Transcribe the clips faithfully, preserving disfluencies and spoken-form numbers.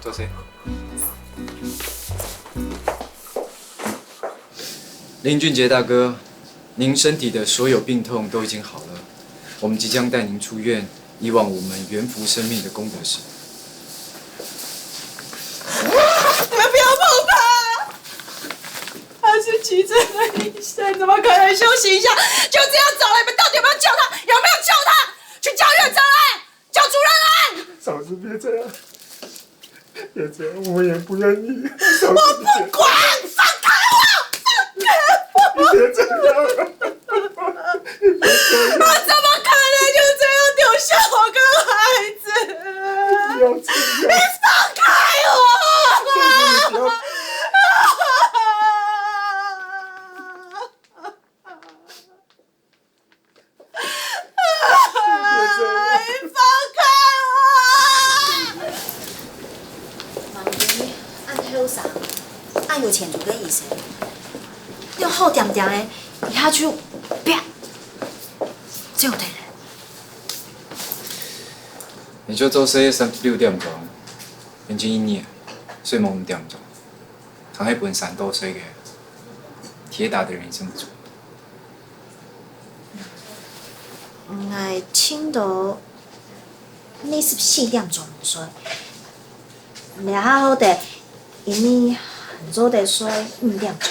做事。林俊杰大哥，您身体的所有病痛都已经好了，我们即将带您出院，以往我们圆福生命的功德事。你们不要碰他！他是急症的医生，怎么可能休息一下就这样走了？你们到底有没有救他？有没有救他？去叫院长来，叫主任来！嫂子，别这样，别这样，我们也不愿意。嫂子，我不管，放开我！放开我！别这样。他怎么可能就这样丢下我跟孩子？不要这样。你放开我！你不要。你放开我！妈咪，恁後生，恁有前途个醫生，你好恬恬个，一下就啪，走忒了。你就做事三十六点钟，平均一日睡满五点钟，常会分散多睡个，铁打的人生不错。 𠊎差不多二十四點鐘睡，這下好得，因為還做得睡五點鐘。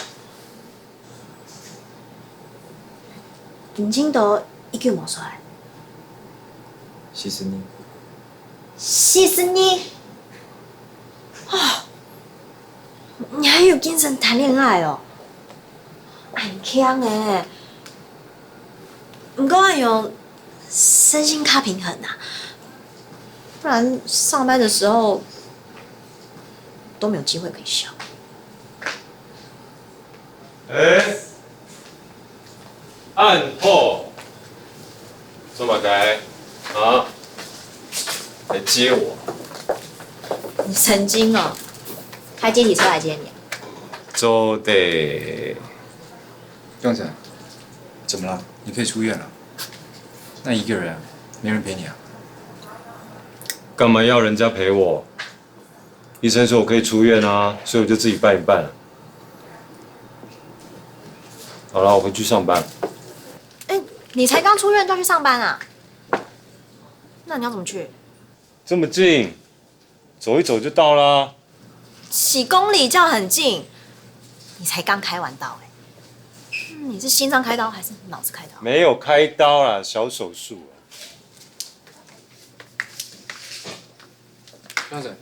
你差不多幾久無睡？四十年。四十年？啊，你還有精神談戀愛哦？恁慶欸！ 毋過愛用身心較平衡啊，不然上班的時候都沒有機會可以笑。欸，恁好，做麼个啊？來接我？你神經哦！開階梯車來接你啊？做得。 這樣子啊，怎麼了？你可以出院了。那一個人啊，沒人陪你啊？幹嘛要人家陪我？醫生說我可以出院啊，所以我就自己辦一辦啊。好了，我回去上班。哎，你才剛出院就要去上班啊？那你要怎麼去？這麼近，走一走就到啦。 幾公里叫很近？你才剛開完刀欸。嗯，你是心臟開刀還是腦子開刀？沒有開刀啦，小手術啊。這樣子。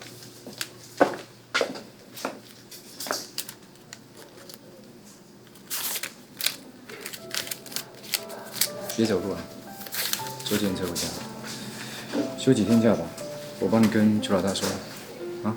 別走路了，坐計程車回家。休幾天假吧，我幫你跟邱老大說，啊。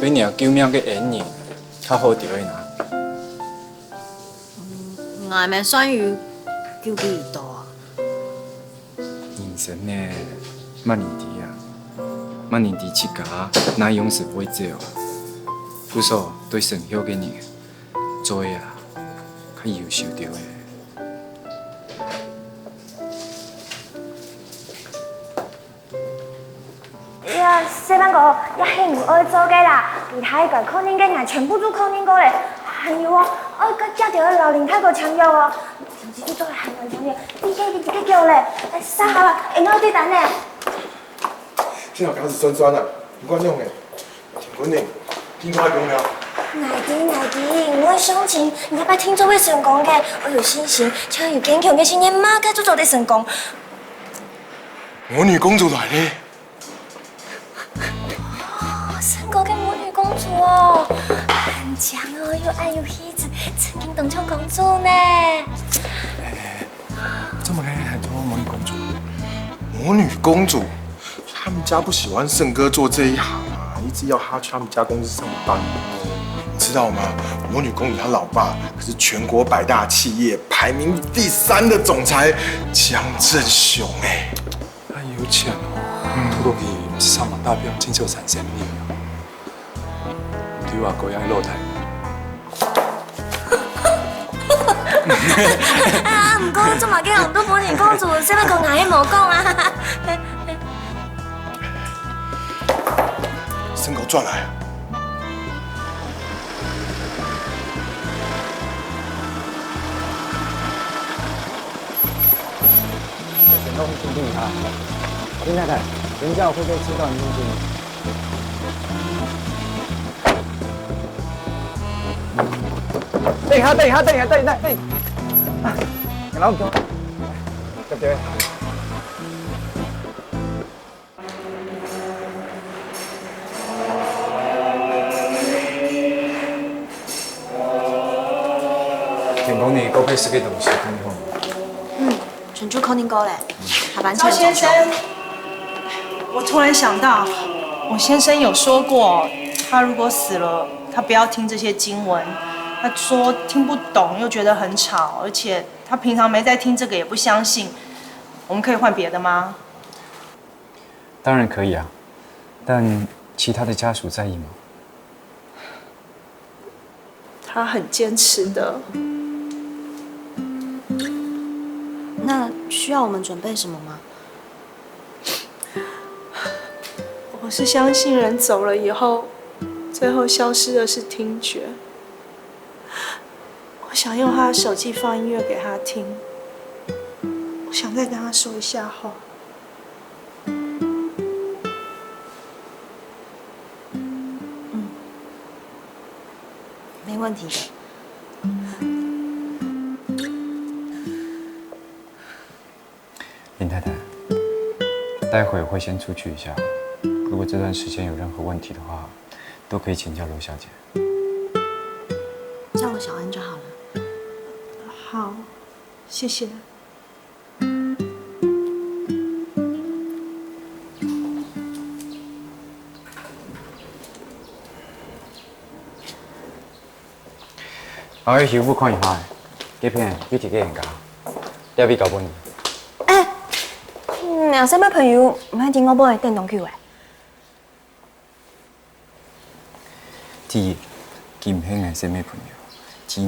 對若救命个恩人，較好兜仔哪？嗯，𠊎乜算有救佢一到啊。人生呢，麼人知啊？麼人知自家哪央時會走啊？故所對身後个人，做啊，較優秀兜仔。 哎呀，細胖哥，這係你愛做个啦，其他个確認个𠊎全部都確認過咧。還有哦，愛个寄條个老林太過簽約哦，天氣都做得還蠻強烈，你可以直接給我咧。哎，啥好了，哎，你要對單呢？幸好牙齒酸酸啊，你看用哎。 天君呢，聽說還用了。𠊎知，𠊎知，𠊎相信，你這擺定著會成功个，𠊎有信心，只要有堅強个信念，麼个都做得成功。魔女公主來咧！哦，成功个魔女公主哦，很強哦，又愛又氣質，曾經當像公主呢。哎，做麼个喊做魔女公主？魔女公主，她他们家不喜欢盛哥做这一行啊，一直要他去他们家公司上班。你知道吗？魔女公主她老爸可是全国百大企业排名第三的总裁江振雄哎。太有钱哦，不过佢上網大表真就三千万啊。對啊，个樣个老太。啊，毋過做麼个紅都無人講，做啥物講哪會無講啊？盛哥转来。行动挺厉害。林太太，人家会不会知道你是？等一下，等一下，等一下，等一下，等一下。啊，然后给我，对不对？ 聽講你過去食个東西，看你好無？全就靠你个咧，下班赵先生，我突然想到，我先生有说过，他如果死了，他不要听这些经文。他说听不懂，又觉得很吵，而且他平常没在听这个，也不相信。我们可以换别的吗？当然可以啊，但其他的家属在意吗？他很坚持的。那需要我们准备什么吗？我是相信人走了以后，最后消失的是听觉。我想用他的手机放音乐给他听，我想再跟他说一下话。没问题的。林太太，待会我会先出去一下，如果这段时间有任何问题的话，都可以请教罗小姐。叫我小恩就好了。好，谢谢。 我去修補看一下，這片有幾个人家，這位交分你。哎，你有啥物朋友毋係在外背等當久誒？第一，佢毋係𠊎生个朋友。第二，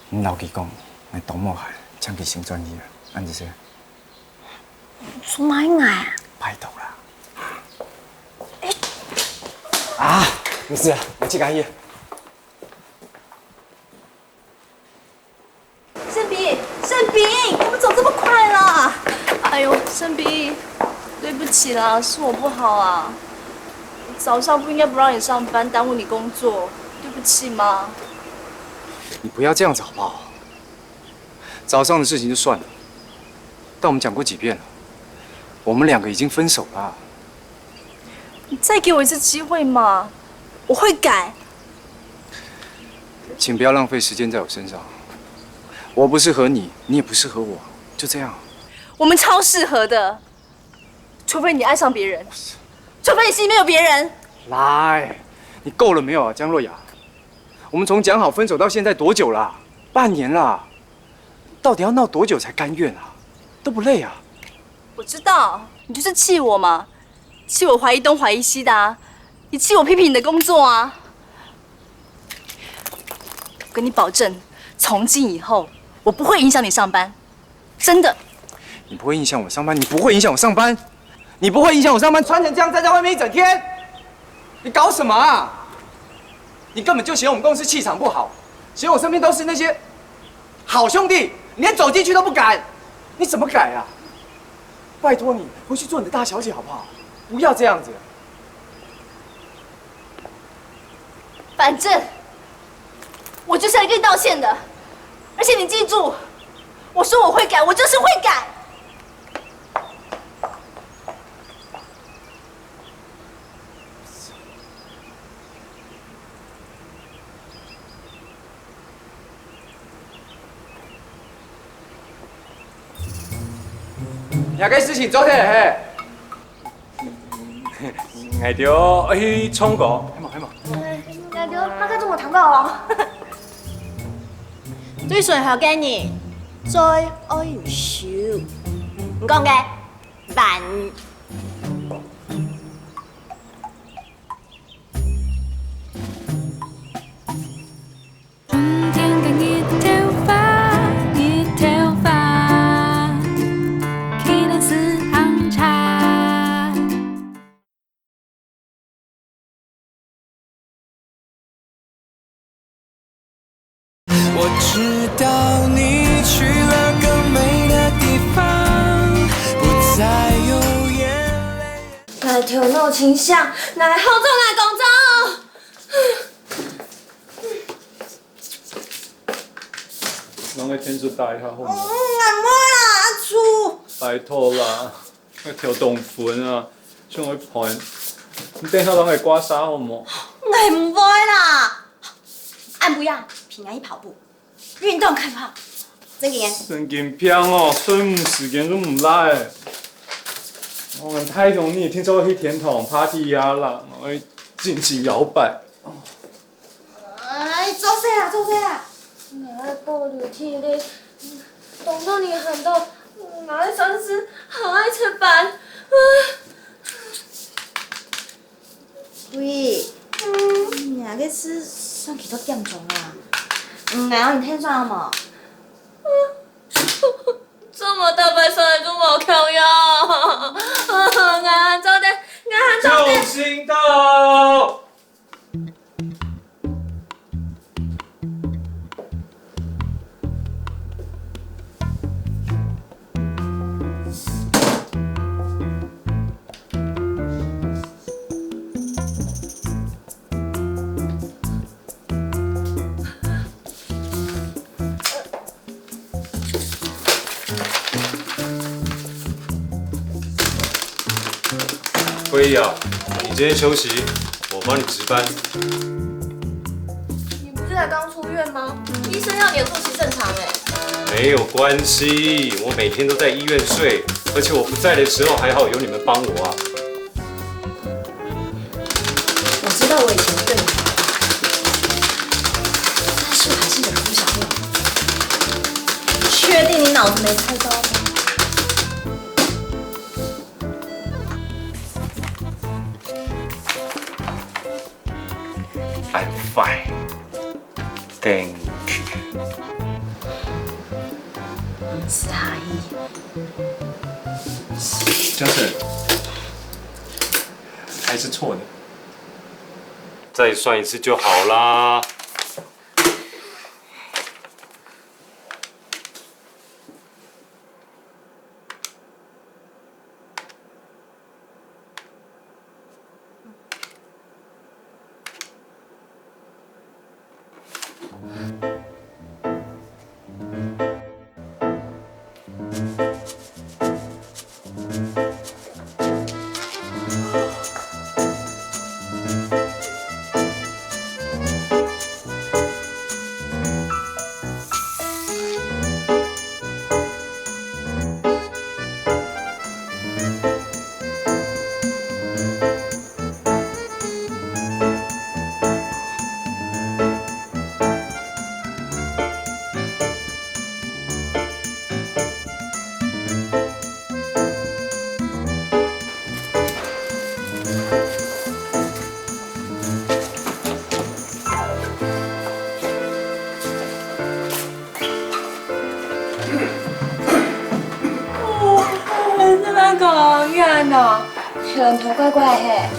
你摎佢講，𠊎當無閒，請佢先轉去啊，恁仔細。 做麼个啊？拜託啦。啊，沒事啊，我去趕去。盛斌，盛斌，你怎麼走這麼快啦？哎呦，盛斌，對不起啦，是我不好啊。早上不應該不讓你上班，耽誤你工作，對不起嘛。你不要這樣子好不好？ 早上的事情就算了，但我們講過幾遍了，我們兩個已經分手了。你再給我一次機會嘛，我會改。請不要浪費時間在我身上，我不適合你，你也不適合我，就這樣。我們超適合的，除非你愛上別人，除非你心裡面有別人。來，你夠了沒有啊，江若雅？我們從講好分手到現在多久了？半年了。 到底要鬧多久才甘願啊？都不累啊？我知道，你就是氣我嘛，氣我懷疑東懷疑西的啊，你氣我批評你的工作啊。我跟你保證，從今以後我不會影響你上班，真的。你不會影響我上班，你不會影響我上班，你不會影響我上班，穿成這樣站在外面一整天，你搞什麼啊？你根本就嫌我們公司氣場不好，嫌我身邊都是那些 好兄弟，你連走進去都不敢，你怎麼改啊？拜託你回去做你的大小姐好不好？不要這樣子。反正我就是來跟你道歉的，而且你記住，我說我會改，我就是會改。 這个事情做忒了嘿， 𠊎兜愛去唱歌，係無？係無？𠊎兜麼个做無聽過哦。最順口个人，最愛有手。你講个，萬。 春天的日頭花，日頭花，去年是紅茶。我知道你去了更美的地方，不再有眼泪。𠊎頭腦清醒，𠊎好做𠊎工作。 人个電視打一下好無？嗯，𠊎毋會啦，阿叔。拜託啦，𠊎頭當昏啊，想愛睏。你等下人个刮痧好無？𠊎毋會啦。暗晡夜，陪𠊎去跑步，運動開跑。正經个。神經病哦，睡目時間都毋罅。𠊎大中意聽朝去天堂party呀啦，𠊎愛盡情搖擺。 哎，做事啊，做事啊！𠊎愛保留體力，當多人喊到，𠊎愛算是還愛出班。喂，嗯，你个事算幾多點鐘啊？嗯，𠊎愛你聽算好無？做麼大擺上來就無共樣？𠊎還做得，𠊎還做得。就聽到。 桂姨啊，你今天休息，我幫你值班。你不是才剛出院嗎？醫生要你的作息正常欸。没有关系，我每天都在医院睡，而且我不在的时候还好有你们帮我啊。 我知道我以前对你很好，但是我还是忍不了那种。你确定你脑子没开刀吗？I'm fine. Thank you. 是阿姨。Johnson，还是错的。再算一次就好啦。哦，你在那边搞音乐呢？人头怪怪嘿。哎，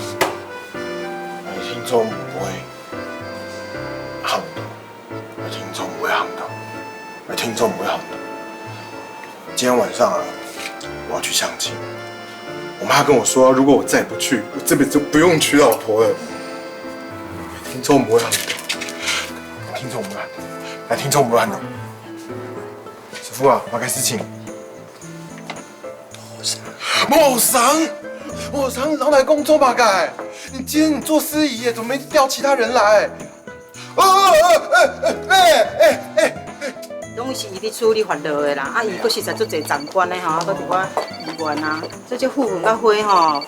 听众不会。 喊到，我听众不会喊到，我听众不会喊到。今天晚上啊，我要去相亲。我妈跟我说，如果我再不去，我这辈子就不用娶老婆了。听众不会喊到，听众不会喊到，哎，听众不会喊到。师傅啊，我开事情。 無成，無成，你來工作麼个？你今天你做司儀耶，怎麼沒調其他人來？哦，哎，哎，哎，哎，哎。攏是伊咧處理煩惱的啦，啊，伊閣實在足濟長官的吼，閣佇我員啊，做這副文甲花吼，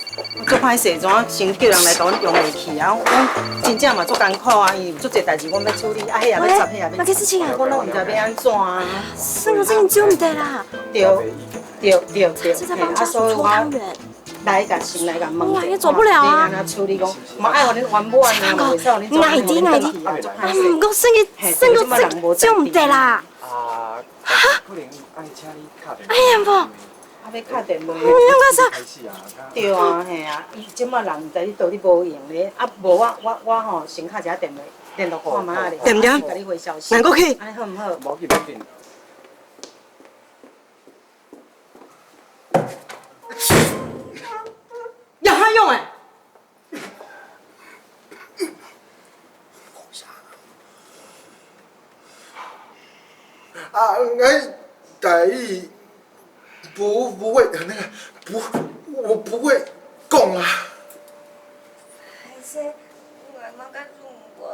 足歹勢，怎啊先叫人來甲阮用落去啊？阮真正嘛足艱苦啊，因為有足濟代誌阮欲處理，啊，彼也欲插，彼也欲插。哪件事情啊？我攏毋知欲按怎啊。這个事情救毋得啦。對，對，對，對，是在幫家屬搓湯圓。嘿，啊，所以我來甲先來甲問一下，哇，也走不了啊。看欲按怎處理講，嘛愛予恁圓滿啊，袂使予恁做恁難看啊，足歹勢。啊，毋過算个，嘿，算个這救毋得啦。啊，可能愛請你敲電話。哎呀，無。 啊，欲敲電話。嗯，我說。對啊，嘿啊，伊這馬人毋知你到底無閒咧，啊，無我，我，我吼，先敲一下電話，聯絡看覓咧，點點。啊，甲你回消息。難過去。按呢好毋好？無要緊，無要緊。也好用欸。 啊，哎，台语不，不会，那个，不，我不会讲啊。还是我妈妈告诉我。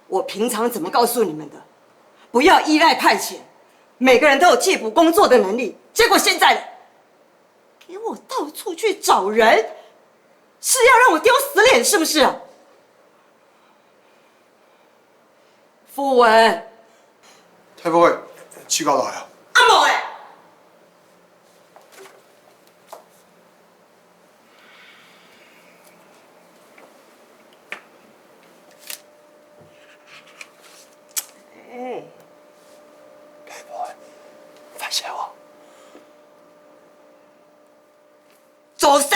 我平常怎么告诉你们的？不要依赖派遣，每个人都有替补工作的能力。结果现在呢，给我到处去找人，是要让我丢死脸是不是啊？ 富文。太傅，去到哪呀？阿毛哎！哎。太傅，发现我。做事！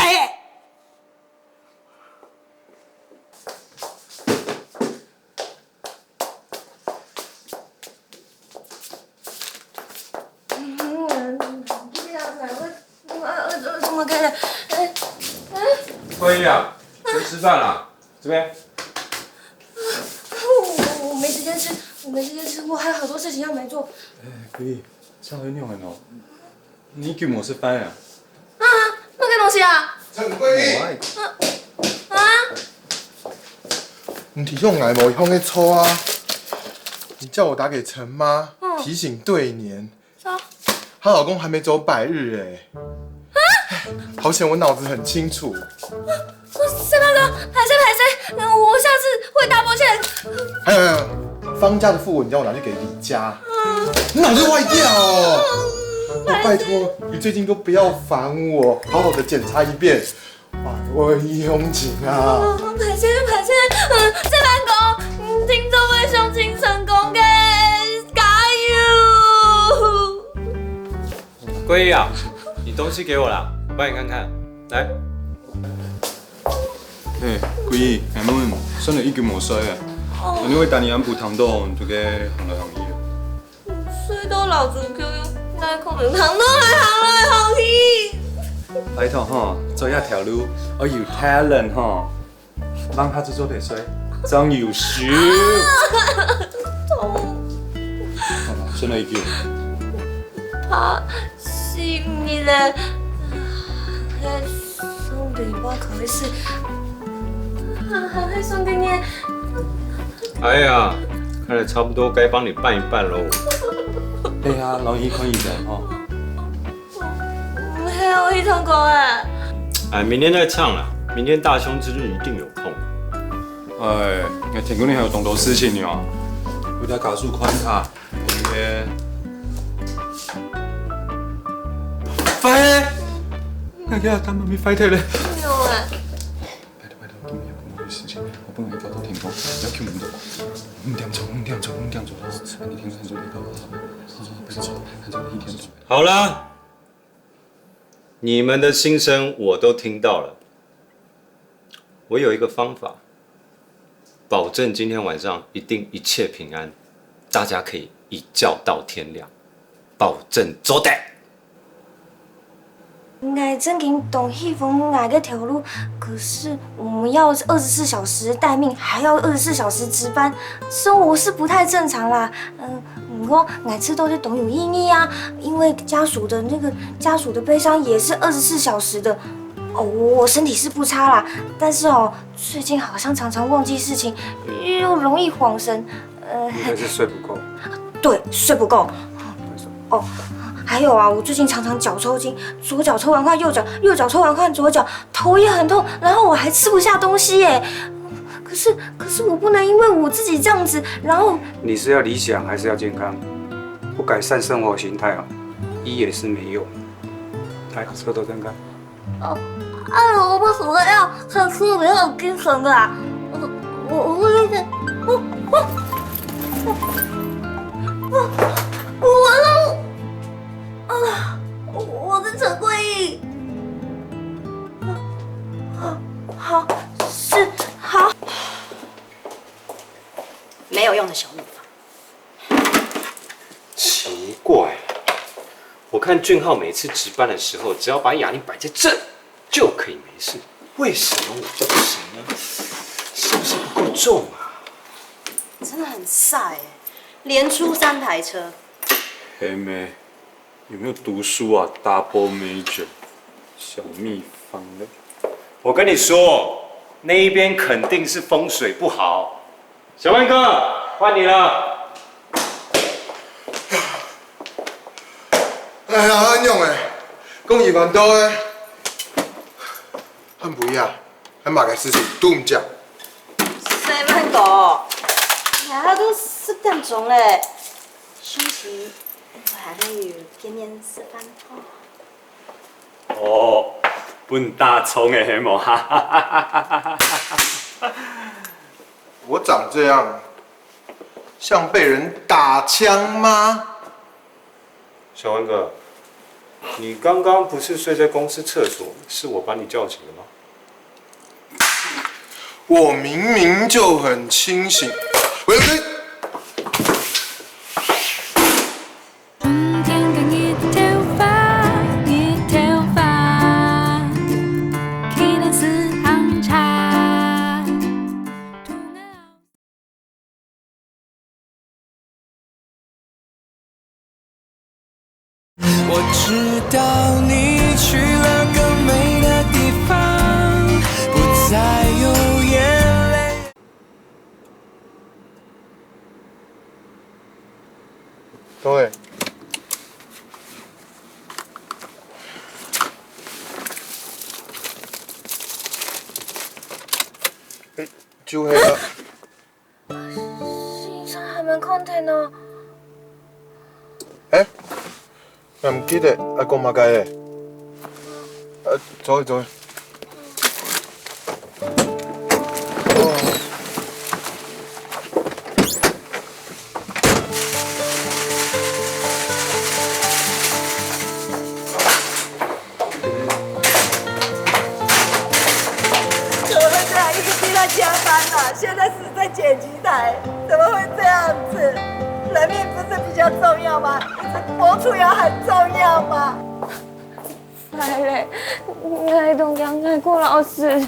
桂英啊，先吃饭啦，这边。我，我没时间吃，我没时间吃，我还有好多事情要没做。哎，桂英，这样会弄很哦。 你救我食飯啊？啊，那个东西啊？陈桂英。啊？你用来某一方的抽啊？你叫我打给陈妈，嗯。提醒对年。是啊。她老公还没走百日哎。啊？好险我脑子很清楚。 我，陈大哥，歹势歹势，嗯，我下次会大道歉。还有还有，方家的副文你叫我拿去给李家，你脑子坏掉哦！我拜托你最近都不要烦我，好好的检查一遍。哇，我很用情啊。歹势歹势，嗯，这番讲，嗯，听众会相信成功的，加油！ 桂英啊，你东西给我啦，我帮你看看。来。嘿，桂英，俺们算了已经没睡啊。哦。因为等你俺不糖冻，就给行来行去。睡到老子Q，哪可能糖冻还行来行去？拜托哈，做一条路，要有talent哈。 让他只做得睡，张有时。痛。好了，剩了一句。他是你的，还送给我可以是，还送给你。哎呀，看来差不多该帮你办一办喽。对啊，容易困一点哈。 嗯，还有一通过哎。哎，明天再唱啦，明天大凶之日一定有空。哎，那天光你还有当多事情呢，为了家属看他，OK。坏，那个他妈咪坏掉了。没有哎。 拜托拜托，今天有工作的事情，我不能一早到天光，要求你们五点钟，五点钟，五点钟，你天天做得到，拜托，拜托，一点钟。好了，你们的心声我都听到了。我有一个方法，保证今天晚上一定一切平安，大家可以一觉到天亮，保证做得。 我真的当希望我个头路，可是我们要二十四小时待命，还要二十四小时值班，生活是不太正常啦。嗯，不过每次都是都有意义啊，因为家属的那个家属的悲伤也是二十四小时的。哦，我身体是不差啦，但是哦，最近好像常常忘记事情，又容易恍神。呃，应该是睡不够。对，睡不够。哦，还有啊，我最近常常脚抽筋，左脚抽完换右脚，右脚抽完换左脚，头也很痛，然后我还吃不下东西耶。可是，可是我不能因为我自己这样子，然后你是要理想还是要健康？不改善生活形态啊，医也是没用。来，舌头伸开。 哦，哎呦，我为什么要看书没有精神的啊？我我我有点，我我我我我完了啊！我是陈桂英。好，是好。没有用的小秘方。 奇怪，我看俊浩每次值班的时候，只要把哑铃摆在这，就可以没事，为什么我就不行呢？是不是不够重啊？真的很晒哎，连出三台车。黑妹，有没有读书啊？Double major，小秘方嘞。我跟你说，那一边肯定是风水不好。小万哥，换你了。哎呀，恁樣欸，講一萬多欸，很不易啊，還麼个事情都毋講。細妹哥，呀，都十點鐘咧，心情我還會有見面食飯哦。哦，分打銃个係無？哈哈哈哈哈！我長這樣，像被人打槍嗎？小文哥，你剛剛不是睡在公司廁所，是我把你叫醒的吗？我明明就很清醒。喂喂，我知道你去了更美的地方，不再有眼泪。各位，哎，酒喝了。 先生還吂看到呢。欸，也毋記得愛講麼个欸。呃，走去走去。 怎么会这样？一直逼他加班啊！现在是在剪辑台，怎么会这样子？人命不是比较重要吗？你这播出要很重要吗？哎嘞，𠊎同樣愛顧老師。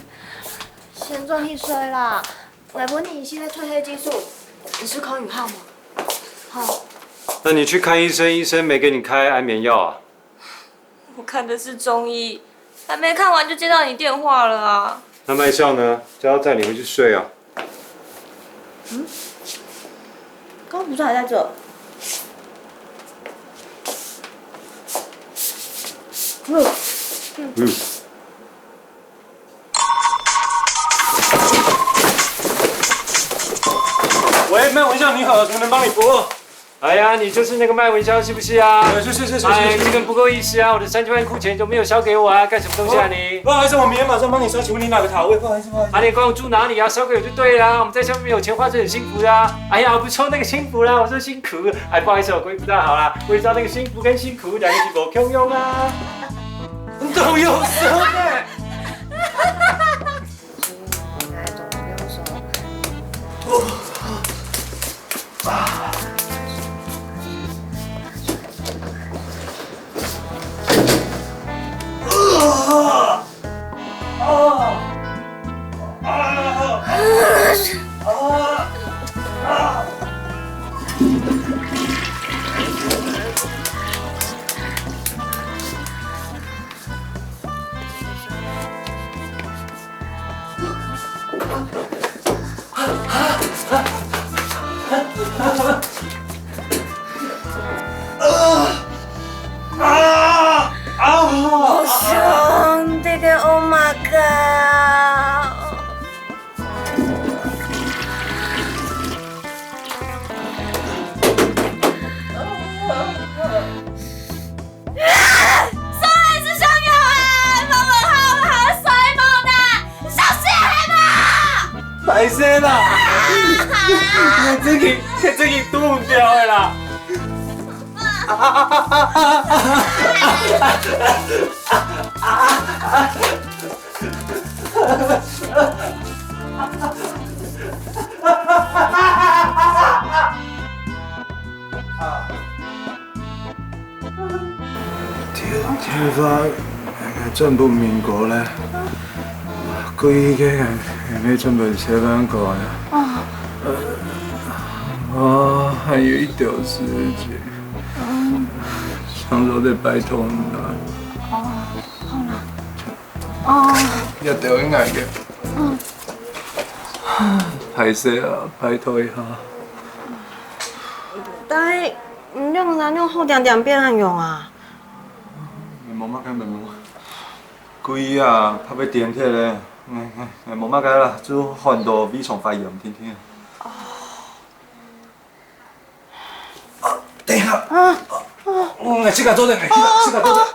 先轉去睡啦，𠊎分你一息仔褪黑激素。你是康宇浩嗎？好。那你去看醫生，醫生沒給你開安眠藥啊？ 我看的是中醫，還沒看完就接到你電話了啊！那麥少呢？叫他載你回去睡啊。剛剛不是還在這？喂，麥文孝，你好，能不能幫你撥？哎呀，你就是那個麥文孝是不是啊？是是是是哎，是是。真不夠意思啊！我的三千萬庫錢都沒有銷給我啊，幹什麼東西啊你？不好意思，我明天馬上幫你刷，請問你哪個塔位？不好意思，不好意思。啊，你跟我住哪裡啊？燒給我就對了啊！我們在下面沒有錢花，是很幸福的啊！哎呀，我不說那個幸福啦，我說辛苦。哎，不好意思，我國語不大好啦。我也知道那個幸福跟辛苦兩個字不共用啊。都有什麼？歹勢啦，你自己，你自己堵毋著个啦。天，天花，𠊎轉分明哥咧，歸个𠊎，𠊎轉分細妗哥啊。啊，還有一條時間，想說得拜託你啊。哦，好啦。 哦，也對，應該个。嗯。歹勢啊，拜託一下。但係，你仰會恁樣好恬恬變恁樣啊？無麼个，無麼个。佢啊，怕會癲忒咧。哎，哎，哎，無麼个啦，就寒到胃腸發炎定定。哦。 等一下，啊，𠊎自家做得，𠊎自家，自家做得。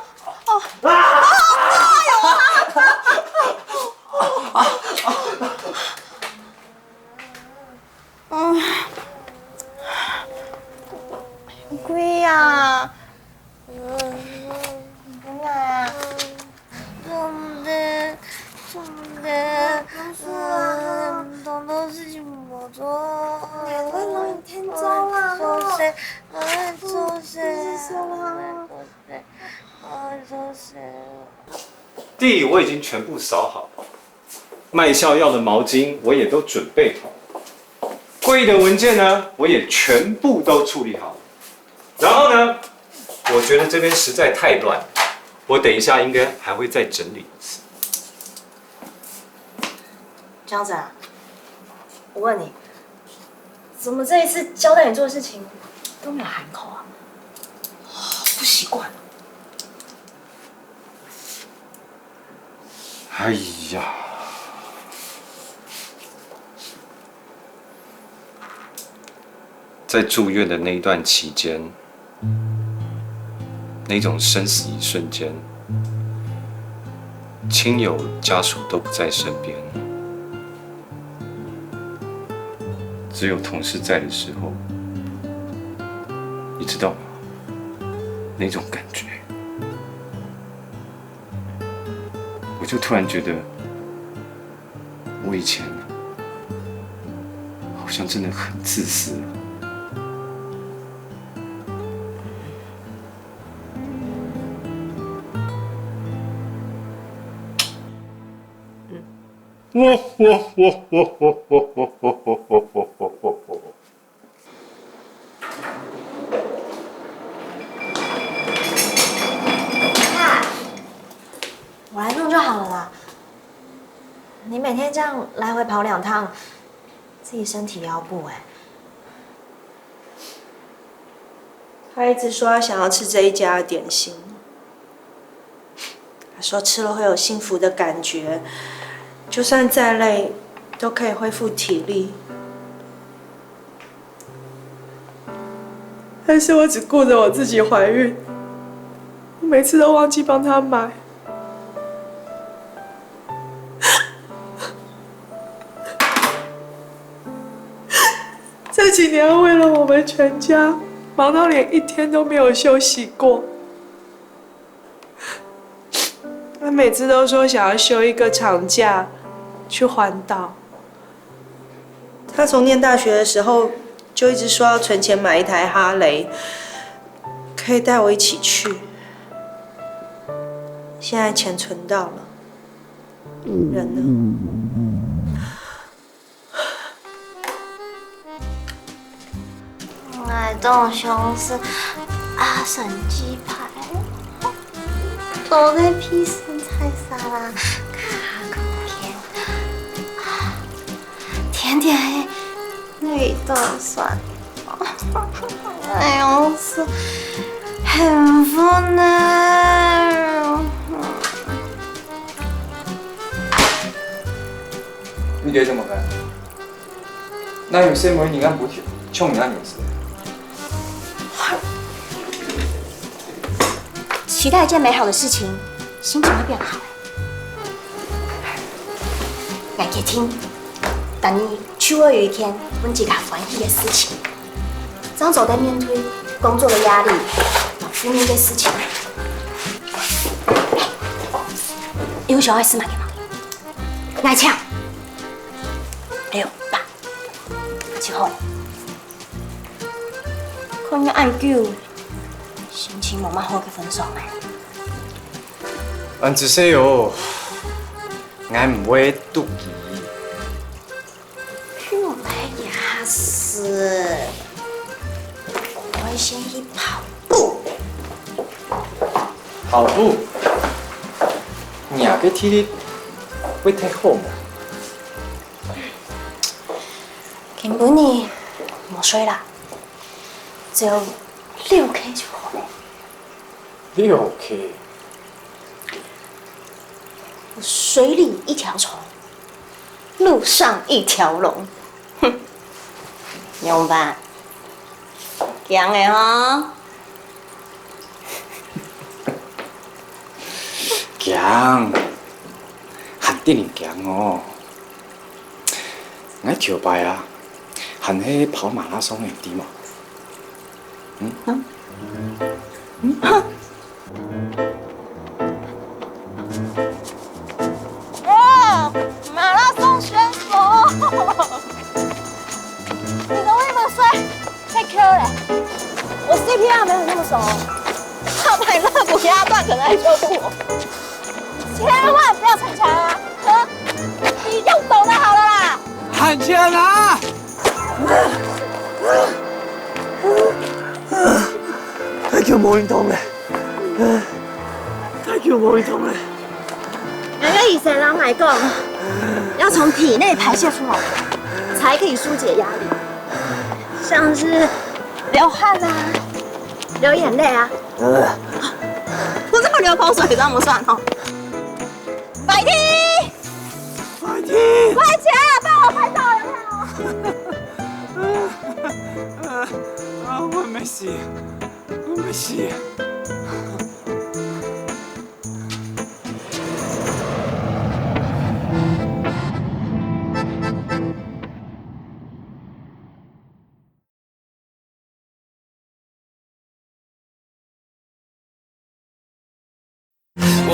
鬼啊！ 嗯，真的啊？真的，真的，嗯，很多事情我做，我做事，我做事，我做事。地我已经全部扫好，卖笑药的毛巾我也都准备好，会议的文件呢，我也全部都处理好了。 然后呢，我觉得这边实在太乱，我等一下应该还会再整理一次。这样子啊，我问你，怎么这一次交代你做的事情都没有喊口啊？不习惯。 哎呀，在住院的那一段期间，那种生死一瞬间，亲友家属都不在身边，只有同事在的时候，你知道吗？那种感觉。 我就突然觉得，我以前好像真的很自私啊。我来弄就好了啦。你每天这样来回跑两趟，自己身体也要顾哎。他一直说他想要吃这一家的点心，他说吃了会有幸福的感觉，就算再累，都可以恢复体力。 但是我只顾着我自己怀孕，我每次都忘记帮她买。这几年为了我们全家，忙到连一天都没有休息过。 他每次都说想要休一个长假去环岛。他从念大学的时候就一直说要存钱买一台哈雷，可以带我一起去。现在钱存到了，人呢？ 𠊎當想食阿神雞排，做个必勝菜沙拉，卡苦片，甜甜个綠豆蒜。哎喲，是幸福呢。 你該做麼个？哪有細妹人恁不像你恁樣子？期待一件美好的事情，心情会变好。来，给听。但你就會有一件分自家歡喜个事情，正做得面對工作个壓力、負面个事情。你有想愛食麼个無？𠊎請。哎喲，爸，就好了。看你恁久，心情無麼好个分手呢。恁仔細哦，𠊎毋會肚飢。 就係這事，𠊎愛先去跑步。跑步？若个體力會忒好無？今晡日無睡啦，走六K就好了。 六K。水裡一條蟲，路上一條龍。哼，仰般？驚个吼？驚，還得人驚哦！𠊎頭擺啊，還係跑馬拉松个，知無？ 嗯？嗯？哦，馬拉松選手！你的位置睡太Q了，我C P R沒有那麼熟，怕踩肋骨壓斷可能還救不活。千萬不要逞強啊！哥，你用走的好了啦！ 還錢啊！太久無運動了，太久無運動了。那個醫生摎𠊎講，要從體內排泄出來，才可以紓解壓力，像是流汗啊、流眼淚啊。我這個流口水算不算哦？ 快點！快點！快點，幫我拍照有沒有？啊，我沒事，我沒事。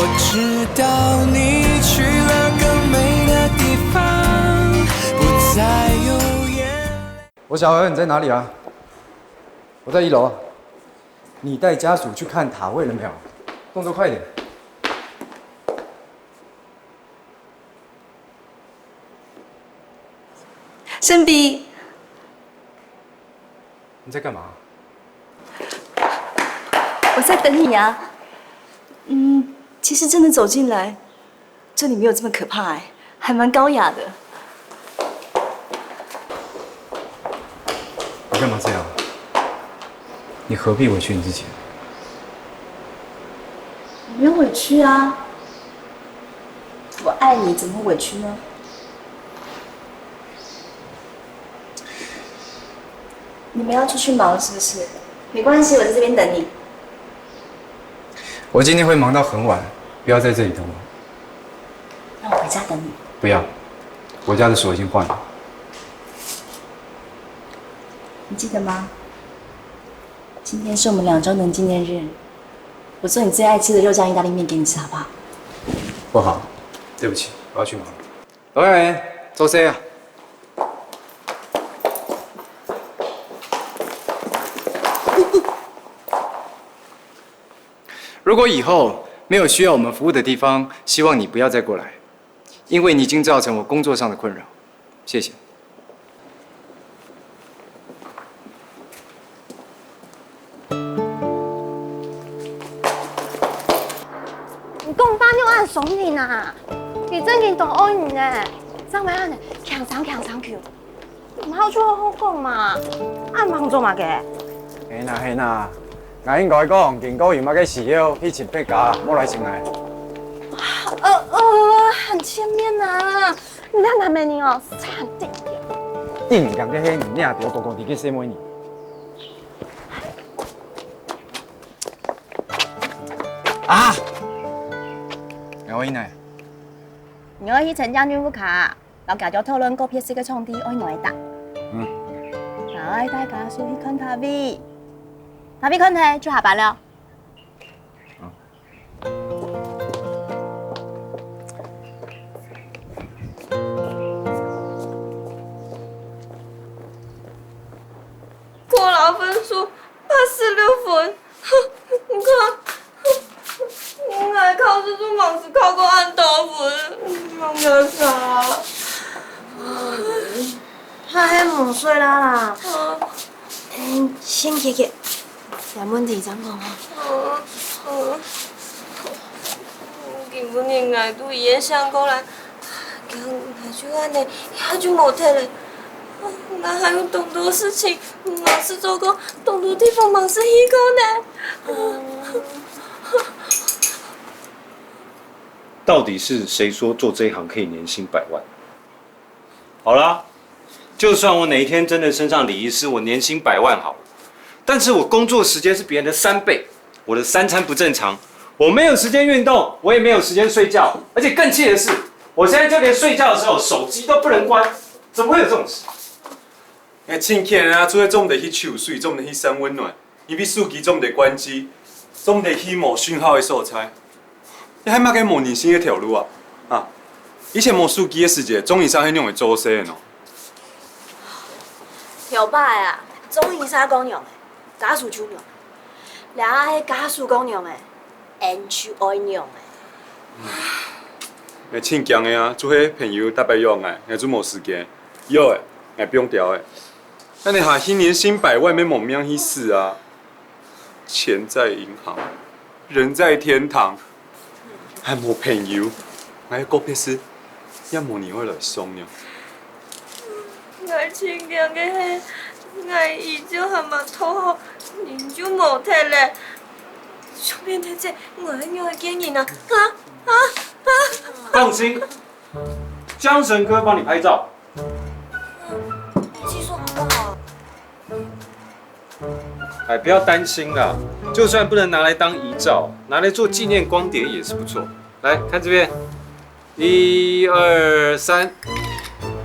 我知道你去了更美的地方，不再有眼泪。罗小何，你在哪里啊？我在一楼。你带家属去看塔位了没有？动作快一点。 森比，你在干嘛？我在等你啊。嗯，其实真的走进来，这里没有这么可怕哎，还蛮高雅的。你干嘛这样？你何必委屈你自己？我没有委屈啊。 我爱你，怎么会委屈呢？你们要出去忙是不是？没关系，我在这边等你。我今天会忙到很晚，不要在这里等我。那我回家等你。不要，我家的锁已经换了。你记得吗？今天是我们两周年纪念日， 我做你最爱吃的肉酱意大利面给你吃，好不好？不好，对不起，我要去忙了。喂，周 Sir 啊，如果以后没有需要我们服务的地方，希望你不要再过来，因为你已经造成我工作上的困扰。谢谢。 你講話仰恁傷人啊！佢正經當愛你呢，正會恁樣輕聲輕聲佢。毋好就好好講嘛，恁忙做麼个？係啦係啦，𠊎應該講，經過有麼个需要去尋別家，莫來尋𠊎。呃呃，很前面啊！ 你這男人哦，是很頂點。頂點个係你這條高高低个細妹呢。啊！𠊎愛去哪？你愛去陳家俊屋下。摎家長討論告別式个場地愛哪位打。嗯。𠊎愛帶家屬去看咖啡。咖啡看忒就下班了。 考了分數八十六分，你看，𠊎考試就毋係考過恁多分，用个啥？還係毋睡啦啦。嗯，先歇歇，有問題正講啊。嗯，嗯。今晡日𠊎對醫院醒過來， 𠊎就恁呢，一下就無忒了。𠊎還有當多事情，毋係做過，當多地方毋係去過呢。到底是誰說做這一行可以年薪百萬？好啦，就算我哪一天真的升上禮儀師，我年薪百萬好了，但是我工作時間是別人的三倍，我的三餐不正常，我沒有時間運動，我也沒有時間睡覺，而且更氣的是，我現在就連睡覺的時候手機都不能關，怎麼會有這種事？哎，盡簡單啊，就係做毋得去泅水，做毋得去散溫暖，因為手機做毋得關機，做毋得去無訊號个所在。 這還麼个無人性个頭路啊？啊！以前無手機个時節，鍾醫生係仰仔做事个呢？頭擺啊，鍾醫生講仰仔，家屬就仰仔。這下係家屬講仰仔，𠊎就愛仰仔。𠊎盡驚个啊，就係朋友逐擺約𠊎，𠊎就無時間；約仔，𠊎放掉仔。恁呢下去年薪百萬，乜無命去使啊！錢在銀行，人在天堂。 還無朋友，𠊎个告別式也無人會來送呢。 𠊎盡驚个係，𠊎衣著還吂套好，人就無忒了。上面个這，𠊎愛仰仔見人啊！啊啊啊！放心，江神哥幫你拍照。技術好不好？ 哎，不要擔心啦，就算不能拿來當遺照，拿來做紀念光碟也是不錯。來看這邊，一二三，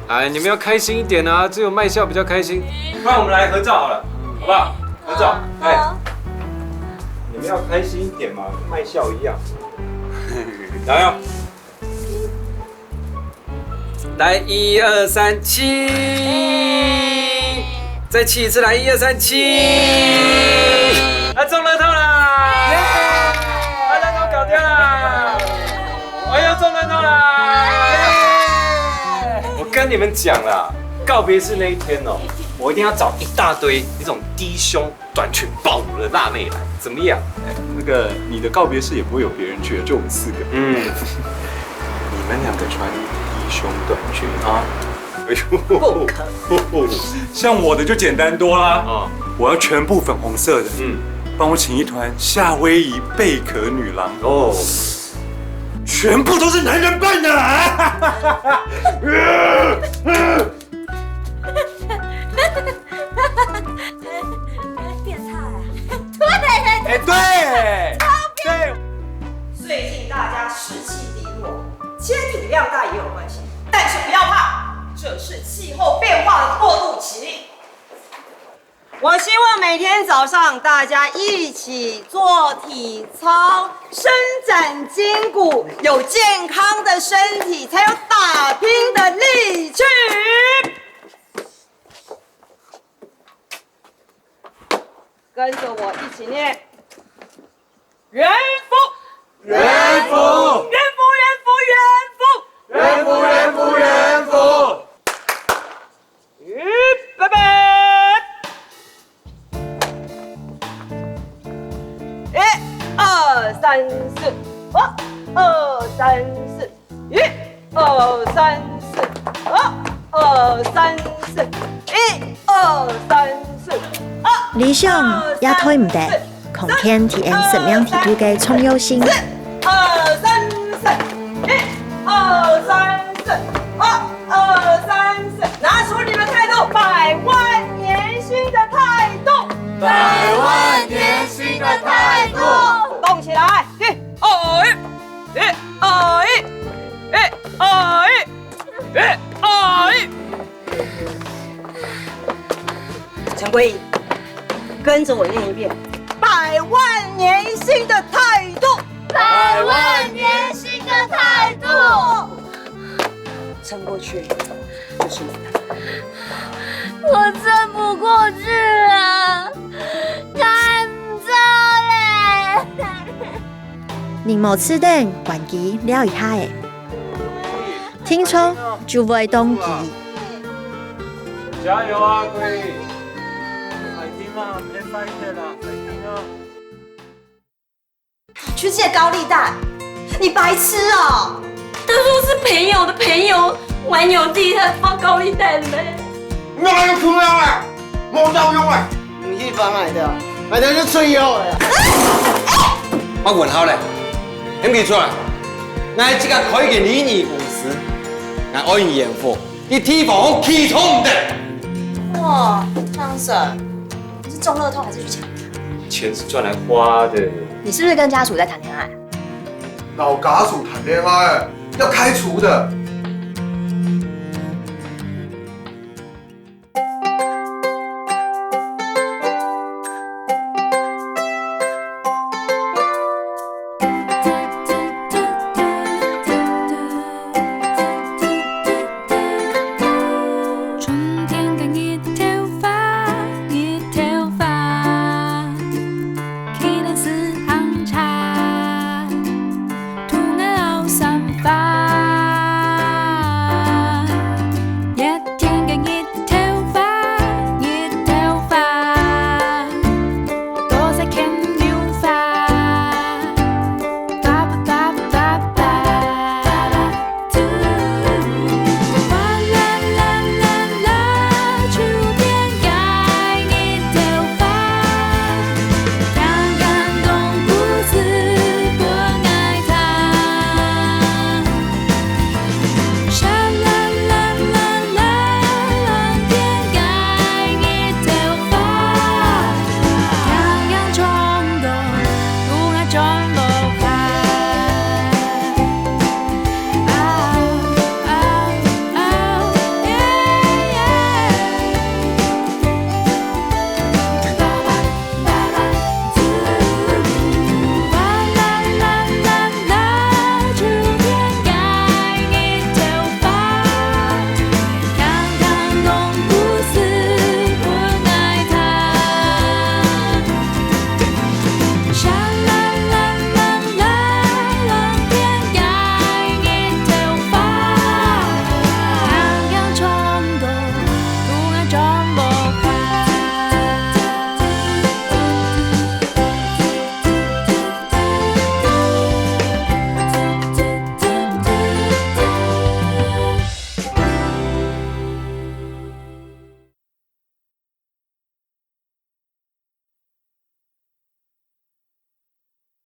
哎，你們要開心一點啊，只有麥校比較開心。不然我們來合照好了，好不好？合照，哎，你們要開心一點嘛，跟麥校一樣。來哦。 來，一二三，起！再起一次，來，一二三，起！啊，中樂透啦！啊，樂透搞掉啦！我又中樂透啦！我跟你們講啦，告別式那一天哦，我一定要找一大堆那種低胸 短裙暴乳的辣妹來，怎麼樣？那個，你的告別式也不會有別人去，就我們四個。嗯，你們兩個穿低胸短裙啊。哎呦，不可。像我的就簡單多啦。哦，我要全部粉紅色的。嗯，幫我請一團夏威夷貝殼女郎。哦，全部都是男人扮的啦。變態啊！哎，對，對。最近大家士气低落，其实体谅大家也有关系，但是不要怕，这是气候变化的过渡期。我希望每天早上大家一起做体操，伸展筋骨，有健康的身体，才有打拼的力气。 跟着我一起念：元福，元福，元福，元福，元福，元福，元福，元福。预备，一二三四，五，二三四。 一二三四，二二三四，一二三四，二。理想也推毋得，空間體驗生命態度个重要性。二三四，一二三四，二二三四，拿出你的态度，百万年薪的态度，百万年薪的态度，动起来，一二一。 一二一，一二一，一二陈桂英，跟着我念一遍：百万年薪的态度。百万年薪的态度。撑过去，就是你的。我撑不过去了，太重了。 你無試等關機尞一下仔，聽眾就會當機。加油啊，桂英！快點啊，免快忒啦，快點啊！去借高利貸，你白痴哦！他說是朋友的朋友玩有地，他放高利貸的咩？你還有空了啦，無照用啊！你去幫俺的，俺的是最後的。 我問好咧，喊佢出來。𠊎自家開个禮儀公司，𠊎愛你煙火，你地方好企都毋得。哇，張生，你是中樂透還是去搶？錢是賺來花的。你是不是跟家屬在談戀愛？老家屬談戀愛要開除的。